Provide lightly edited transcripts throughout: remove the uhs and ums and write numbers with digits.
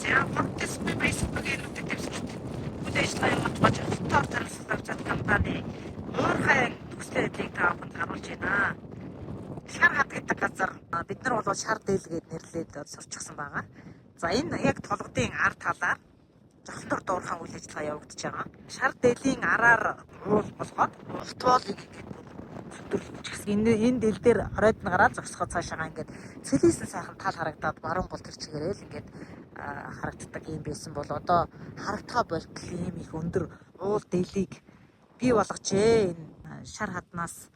За Монтесби Баясгалын нутаг дэвсгэрт үйл ажиллагаа явуулж байгаа Жавхлан дор хариуцлага авч компани уурхай нөхцөл байдлыг та бүхэнд харуулж байна. Шар хад гэдэг газар бид нар бол шар дээл гээд нэрлээд сурчсан байгаа. За энэ яг толгодын ар талаар Жавхлан дор дуурхайн үйл ажиллагаа явагдаж байгаа. Шар дээлийн араар уул болгоод утволыг ингээд сүндэрлүүлчихсэн. Энэ дэл дээр оройд нь гараад зогсоход цаашаагаа ингээд цэлийсэн сайхан тал харагдаад баруун гол тэр чигээрээ л ингээд харагддаг юм байсан бол одоо харагдхаа болтол ийм их өндөр уул дээлийг бий болгожээ. Энэ шар хаднаас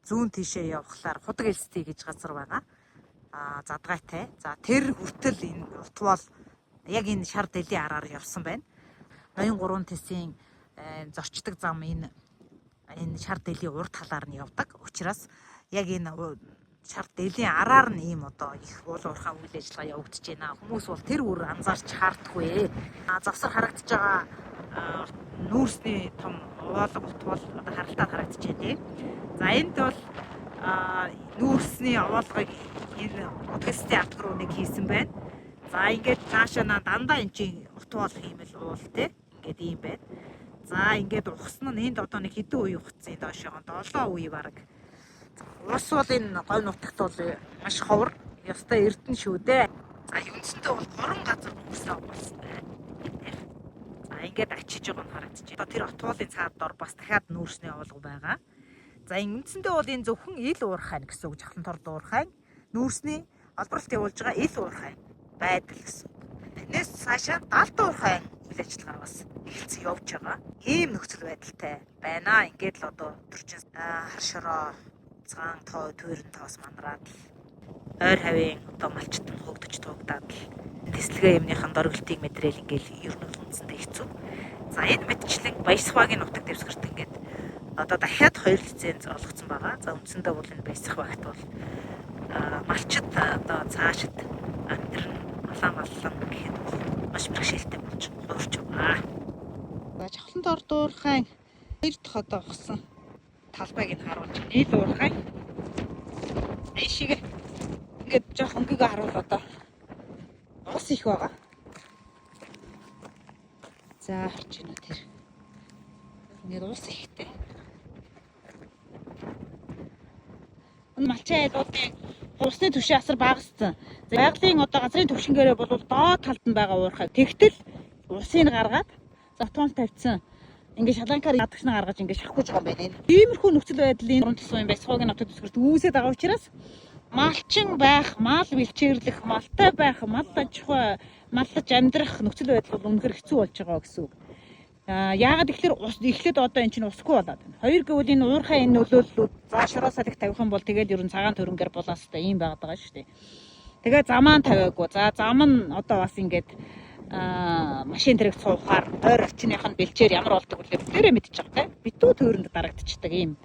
зүүн тийшээ явхлаар Худаг элстэй гэж газар байгаа. Задгайтай. За тэр хүртэл энэ утвол яг энэ шар дэлийн араар явсан байна. Ноён гурван тэсийн зорчдог зам энэ шар дэлийн урд талаар нь явдаг. Учираас яг энэ шар дэлийн араар нь ийм одоо их уул уурхай үйл ажиллагаа явагдаж байна. Хүмүүс бол тэр үр анзаарч хаардгүй. Завсар харагдаж байгаа нүүрсний том ууулга утвол одоо харалтаад харагдаж байна. За энд бол нүүрсний овоолгыг энэ Утгасны атг руу нэг хийсэн байна. За ингээд цаашаа дандаа эн чинь утвол хиймэл уул те. Ингээд ийм байна. За ингээд ухсан нь энд одоо нэг хэдэн үе ухцсан доошоо 7 үе бараг. Ус бол энэ говь нутагт бол маш ховор. Ёстой эрдэн шүү дээ. За үндсэндээ бол 3 газар нүүрсээ овоолсон байна. За ингээд ачиж байгаа нь харагдаж байна. Одоо тэр отволын цаад дор бас дахиад нүүрсний овоолго байгаа. За үндсэндээ бол энэ зөвхөн ил уурхай гэсэн үг. Жавхлан тор дуурхай нүүрсний олборлолт явуулж байгаа ил уурхай байдал гэсэн үг. Энэс цаашаа далд уурхай үйл ажиллагаа бас эхэлсэн явж байгаа. Ийм нөхцөл байдалтай байна. Ингээд л одоо өдөржин хар шороо цагаан тоо туйран тоос манраад л ойр хавийн одоо малчт нь хөгдөж туугдаад л тэслэгээ юмныхан дөргөлтийг мэдрээл ингээл ер нь үндсэндээ хэцүү. За энэ мэтчлэн Баясгалын нутаг дэвсгэрт ингээд одоо дахиад 2 лиценз олгоцсон байгаа. За үндсэндээ бол энэ Баясгалт бол малчид одоо цаашид амьдран малаа маллан гэхэд бол маш бэрхшээлтэй болж хуурч байгаа. За Жавхлан дор дуурхайн хоёр дахь одоо ухсан талбайг нь харуулж байна. Ил уурхай. Энэ шиг ингээд жоох өнгөгөө харуул одоо ус их байгаа. За харж байна тэр. Ингээд ус ихтэй. Энэ малчин айлуудын усны түвшин асар багассан. Байгалийн одоо газрын түвшингээрээ бол доод талд нь байгаа уурхай. Тэгтэл усыг гаргаад зотгоон тавьсан. Ингээд шаланкаар ядагч нь гаргаж ингээд шахахгүй байгаа юм байна энэ. Иймэрхүү нөхцөл байдлын гурван төсвийн Баясгалын нутаг дэвсгэрт үүсээд байгаа учраас малчин байх, мал бэлчээрлэх, малтай байх, мал аж ахуй, маллаж амьдрах нөхцөл байдал бол үнэхээр хэцүү болж байгаа гэсэн үг. Яагаад гэхээр ус эхлээд одоо эн чинь усгүй болоод байна. Хоёр гэвэл энэ уурхай энэ нөлөөллүүд за шороо салхи тавих юм бол тэгээд ер нь цагаан төрөнгөр булаастай ийм байгаад байгаа шүү дээ. Тэгээ замаан тавиагүй. За зам нь одоо бас ингээд машин тэрэг цуухаар ойр орчных нь бэлчээр ямар болдог вэ бүгдээрээ мэдчих байгаа те. Битүү төөрөнд дарагдчихдаг ийм.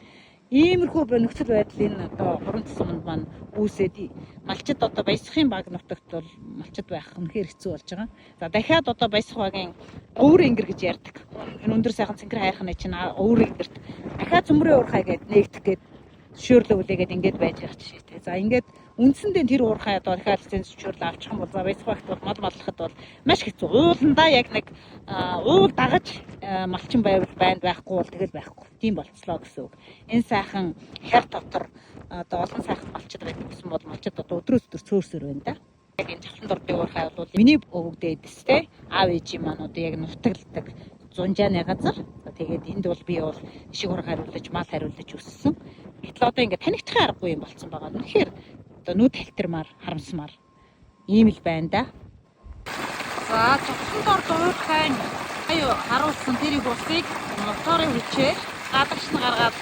Иймэрхүү нөхцөл байдал энэ одоо гурван тусамд маань үүсээд малчид одоо Баясгалын баг нутагт бол малчид байх үнэхээр хэцүү болж байгаа. За дахиад одоо Баясгал багийн өвөр ингэр гэж ярьдаг. Энэ өндөр сайхан цэнхэр хайрханы чинь өвөр ингэрт дахиад цөмрийн уурхай гээд нэгдэх гээд зөвшөөрлөө хүлээгээд ингээд байж байгаа жишээтэй. За ингээд үндсэндээ тэр уурхай одоо дахиад лиценз зөвшөөрлөө авчих юм бол за Баясгал багт бол мал маллахад бол маш хэцүү. Ууландаа яг нэг уул дагаж малчин байвал байна, байхгүй бол тэгэл байхгүй. Тийм болцлоо гэсэн үг. Энэ сайхан хяр дотор одоо олон сайхан малчид байдаг гэсэн бол малчид одоо өдрөөс өдөр цөөрсөр байна да. Яг энэ Жавхлан дордын уурхай бол миний өвөг дээдэстэй аав ээжийн маань одоо яг нутагладаг зунжааны газар. Тэгээд энд бол би бол ишиг хураг хариулж, мал хариулж өссөн. Гэтэл одоо ингээд танигдахын аргагүй юм болцсон байгаа. Үнэхээр одоо нүд халтармаар, харамсмаар ийм л байна да. За Жавхлан дор дуурхайн аюу харуулсан тэр их усыг моторын хүчээр гадагш нь гаргаад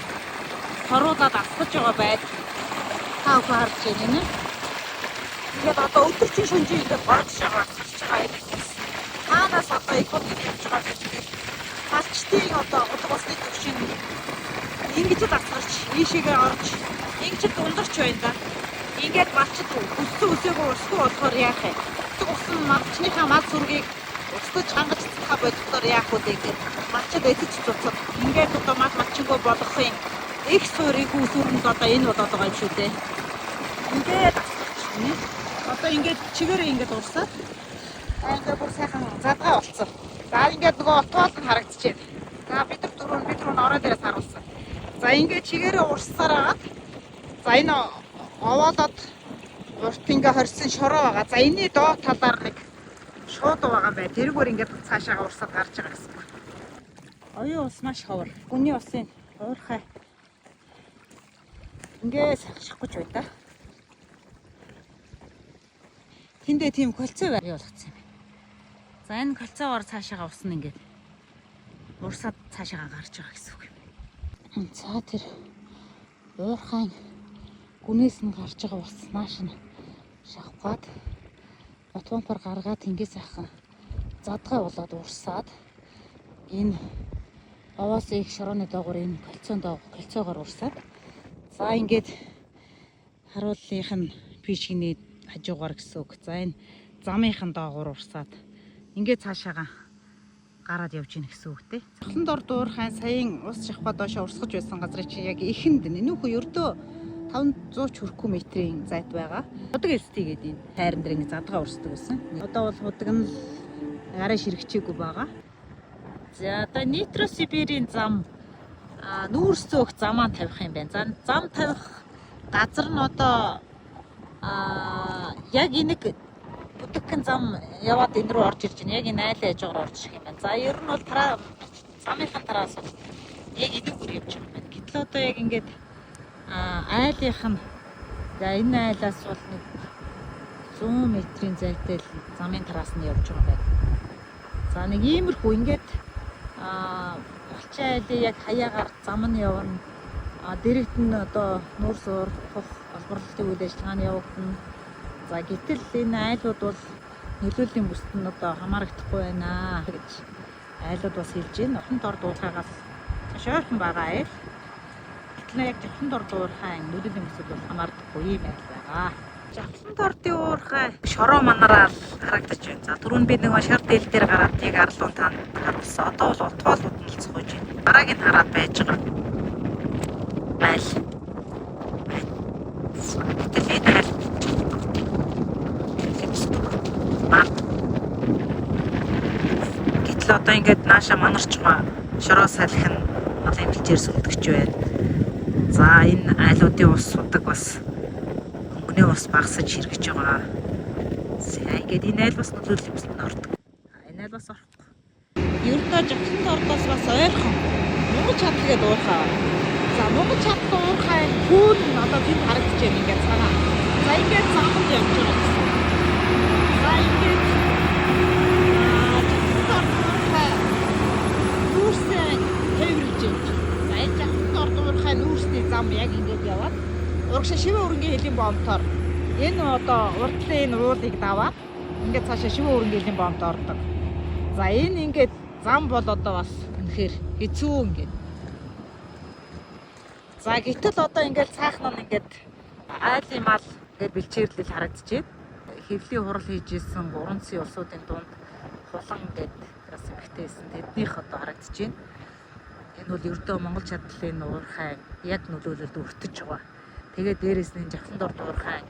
соруулаад асгаж байгаа байдал та бүхэн харж байна нэ. Ингээд одоо өдөржин шөнөжин ингээд борж байгаа, асгаж байгаа юм ус. Хаанаас одоо их удаа явж байгаа гэж ингээд малчдын одоо удаг усны түвшин ингэж л асгарч, ийшээгээ орж, ингэж л дундарч байна да. Ингээд малчид өссөн өсөөгөө усгүй болохоор яах вэ? Удаг ус нь малчныхаа мал сүргийг устж хангаж цэцгээ болхлоор яах вэ гэдэг малчид эцэж цуцад ингээд одоо мал малчингөө болгохын их суурийг үүсвэрэнд одоо энэ болоод байгаа юм шүү дээ. Ингээд асгарч нэ. Одоо ингээд чигээрээ ингээд урсаад ингээ бүр сайхан задгаа болцсон. За, ингээд нөгөө отвол нь харагдчихэв. За, бид нар дөрөв, бид рүү орой дээрээс харуулсан. За, ингээд чигээрээ урссаар агаад, за, энэ овоолоод урт ингээ хорьсон шороо байгаа. За, энэний доод талаар нэг шууд байгаа юм байна. Тэрүүгээр ингээд цаашаага урсаад гарч байгаа гэсэн үг. Оюун ус маш ховор. Гүний усын уурхай ингээ шахах гэж байна да. Тэндээ тийм кольцо бай болгоцсон юм байна. За, энэ кольцоогоор цаашаага ус нь ингээд урсаад цаашаага гарч байгаа гэсэн үг юм. За, тэр уурхайн гүнээс нь гарч байгаа ус нааш нь шавах гад мотомпор гаргаад ингээ сайхан задгай болоод урсаад энэ овоос их шорооны доогуур энэ кольцон доо кольцоогоор урсаад, за, ингээд харууллынх нь пишгний хажуугаар гэсэн үг. За, энэ замынхын доогуур урсаад ингээд цаашаага гараад явж гин гэсэн үг те. Цохлонд ор дуурхайн саяын ус шавхаа доошо урсгаж байсан газрын чинь яг эхэнд нүүхөө ердөө 500 ч хүрэхгүй метрийн зайд байгаа. Будаг элстэй гэдэг энэ хайран дээр ингэ задгаа урсдаг байсан. Одоо бол будаг нь л арай ширхчээгүй байгаа. За, одоо Нитро Сибирийн зам нүүрс зөөх замаа тавих юм байна. За, зам тавих газар нь одоо яг энийг бүдэгхэн зам яваад энэ рүү орж ирж байна. Яг энэ айлын хажуугаар орж ирэх юм байна. За, ер нь бол тараа замынхаа тараас бол яг энэгээр явж байгаа юм байна. Гэтэл одоо яг ингээд айлынх нь, за, энэ айлаас бол нэг 100 метрийн зайтай л замын тараас нь явж байгаа юм байна. За, нэг иймэрхүү ингээд Малчин айлын яг хаяагаар зам нь явна. Дэрэгт нь одоо нүүрс уурхах олборлолтын үйл ажиллагаа нь явагдана. За, гэтэл энэ айлууд бол нөлөөллийн бүсэд нь одоо хамаарагдахгүй байна гэж айлууд бас хэлж байна. Орхон дор дуулахаас маш ойрхон байгаа айл. Гэтэл яг Жавхлан дор дуурхайн нөлөөллийн бүсэд бол хамаардаггүй юм айл байгаа. Жавхлан дордын уурхай шороо манараа харагдаж байна. За, түрүүн би нөгөө шар дээл дээр гараад яг арлуун танд харуулсан. Одоо бол утгаалууд нь л цохиж байна. Дарааг нь хараад байж байгаа. Айл. Гэтэл энэ айл гэтэл одоо ингээд нааша манарч байгаа шороо салхи нь малын бэлчээр сүмдгч байна. За, энэ айлуудын ус судаг бас хөнгөний ус багасаж хэрэгж байгаа. За, ингээд энэ айл бас нөлөөллийн бүсэд нь ордог. Энэ айл бас орохгүй. Ердөө Жавхлан дордоос бас ойрхон Монгол чадал гэдэг уурхай. За, Монгол чадал уурхай хүүн нь одоо тэнд харагдаж байна ингээд цагаан. За, ингээд замд явж байгаа гэсэн. За, ингээд Жавхлан дорд уурхай нүүрсээ тээвэрлж байна. За, энэ Жавхлан дорд уурхай нүүрсний зам яг ингээд яваад урагшаа шивээ өрөнгийн хөлийн бомтоор энэ одоо урдлын энэ уулыг даваад ингээд цаашаа шивээ өрөнгийн хөлийн бомт ордог. За, энэ ингээд зам бол одоо бас үнэхээр хэцүү ингээд. За, гэтэл одоо ингээд цаахан нь ингээд айлын мал ингээд бэлчээрлэл харагдчихэв. Хэвлийн хурал хийж исэн 3 цэгийн улсуудын дунд хулан ингээд бас эмхтэй байсан. Тэднийх одоо харагдаж байна. Энэ бол ердөө Монгол чадлын уурхай яг нөлөөлөлд өртөж байгаа. Тэгээд дээрэс нь энэ Жавхлан дорд уурхай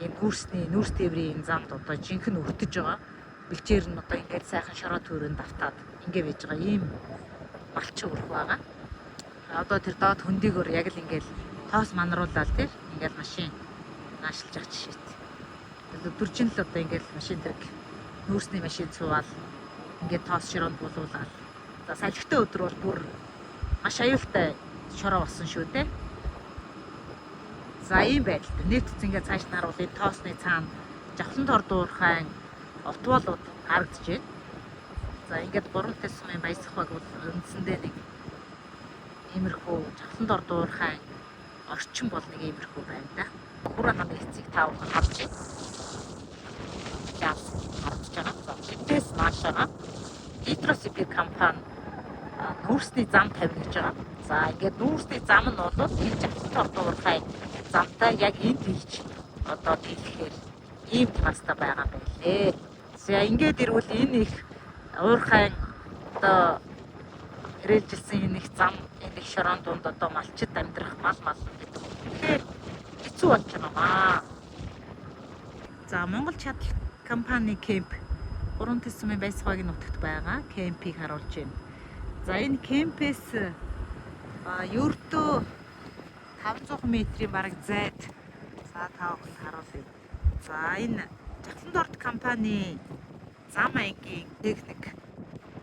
энэ нүүрсний нүүрс тээврийн энэ замд одоо жинхэнэ өртөж байгаа. Бэлчээр нь одоо ингээд сайхан шороо төрөнд давтаад ингээ байж байгаа ийм малчин өрх байгаа. Одоо тэр доод хөндийгөр яг л ингээл тоос манруулаад тэр ингээл машин наашлж байгаа жишээт. Тэгэл өдөржин л одоо ингээл машин тэр нүүрсний машин цуваал ингээд тоос шороонд булуулаад. За, салхитай өдөр бол бүр маш аюултай шороо болсон шүү дээ. За, ийм байдалтай. Нийт ингээд цааш нь харуул энэ тоосны цаана Жавхлан дор дуурхайн отволууд харагдаж байна. За, ингээд гурамтай сумын баясах баг бол үндсэндээ нэг иймэрхүү Жавхлан дор дуурхайн орчин бол нэг иймэрхүү байна да. Хүрээ намын эцэг та бүхэн харж байна. Яас харагдаж байгаа. За, тэндээс наашаага Гидросибир компани нүүрсний зам тавина гэж байгаа. За, ингээд нүүрсний зам нь бол энэ Жавхлан дор дуурхай замтай яг энд хийж одоо дийлэхээр ийм трастай байгаа юм байлээ. За, ингээд ирвэл энэ их уурхайн одоо хэрэгжилсэн энэ их зам, энэ их шороон дунд одоо малчид амьдрах мал мал гэдэг. Тэгэхээр хэцүү болж байгаа маа. За, Монгол чадал компани кемп Гурван сумын Баясгалан нутагт байгаа кемпийг харуулж байна. За, энэ кемпээс ердөө 500 метрийн бараг зайд, за, та бүхэнд харуулъя. За, энэ Жатлан компани зам ангийн техник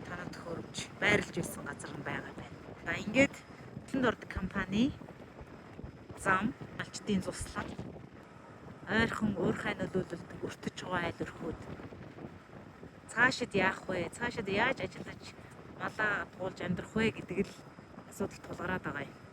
танай төхөөрөмж байрлаж байсан газар нь байгаа байна. За, ингээд Жатлан компани зам малчдын зуслан ойрхон уурхай нөлөөлөлд өртөж байгаа айл өрхүүд цаашид яах вэ? Цаашид яаж ажиллаж, малаа туулж амьдрах вэ гэдэг л асуудал тулгараад байгаа юм.